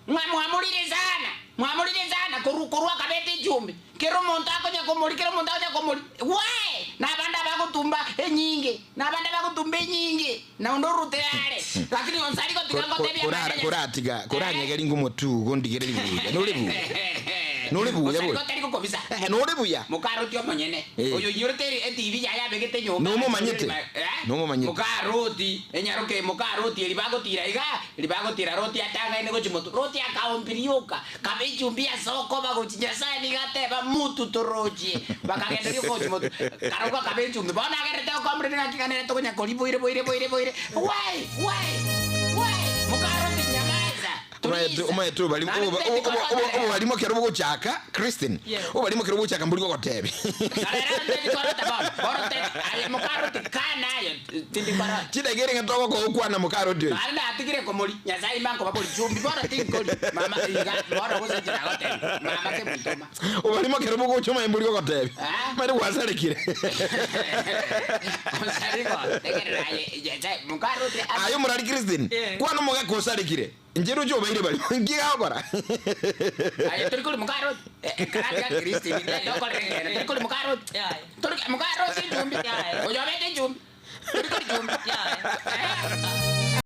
Ng'a mwamorire sana, mwamorire sana korwa korwa akabete echumbi. Kera omonto akonya komori, kera omonto akonya komori. Why? Na abande abagotumba enyinge, na abande abagotumba enyinge, na onde orute are. Lakini onsi aria gotiga ngotebie Kora- amang'ana koratiga koranyegeri ng'omotu gondigereri buya nore buya nore buya Osari bori gotari gokobisa. Eh, nore buya Mokaroti omonyene Eh. oyo oinyorete etibi yaye abegete nyomba Nomomanyete? Eh? Nomomanyete? Mokaroti enyaroke mokaroti eri bagotira iga eri bagotira roti atang'aine gochia motwe roti akaombi rioka Kaba echumbi ase okoba gochia Nyasae nigo ateba, Mutu torochie. Bakagenda rioka gochia motwe. Karokwo akaba echumbi. Bono agenderete gokomborera engaki ng'a nere tokonya koria boire boire boire boire. Wai! Wai! Wai! Mokaroti nyamaesa. Omanyete Turisa. omanyete obari Naende obo- tindi obo- obo- koroterera. obobarimo ekero bogochaka Christine Yes. obobarimo ekero bogochaka mbori gogotebia Rora ntindi korota bono. Bono te aye mokaroti kana aye tindi korota. Chidageka ere ng'a togokwana mokaroti oyo. Naende natigire komori, Nyasae ime ankobabori chumbi, bono tinkori, mama iga, bono gose inche nagotebia, mama kemoitoma. Oborimo ekero bogocha omaye mbori gogotebia, Eh? mani gwasarekire. Osariko, tegerera aye, Nyasae, mokaroti ase. Aye omorari Christine, Eh. kwana omogaka osarekire, inche roche obeire barimo, nki gagokora? Aye tori kori mokaroti, eh, karatiga Christine, tete okorere ekeene, tori kori mokaroti, Yaya. tori mokaroti echumbi, Yaya. oyo obete echumbi. Tori kori chumbi. Yaya. Eh.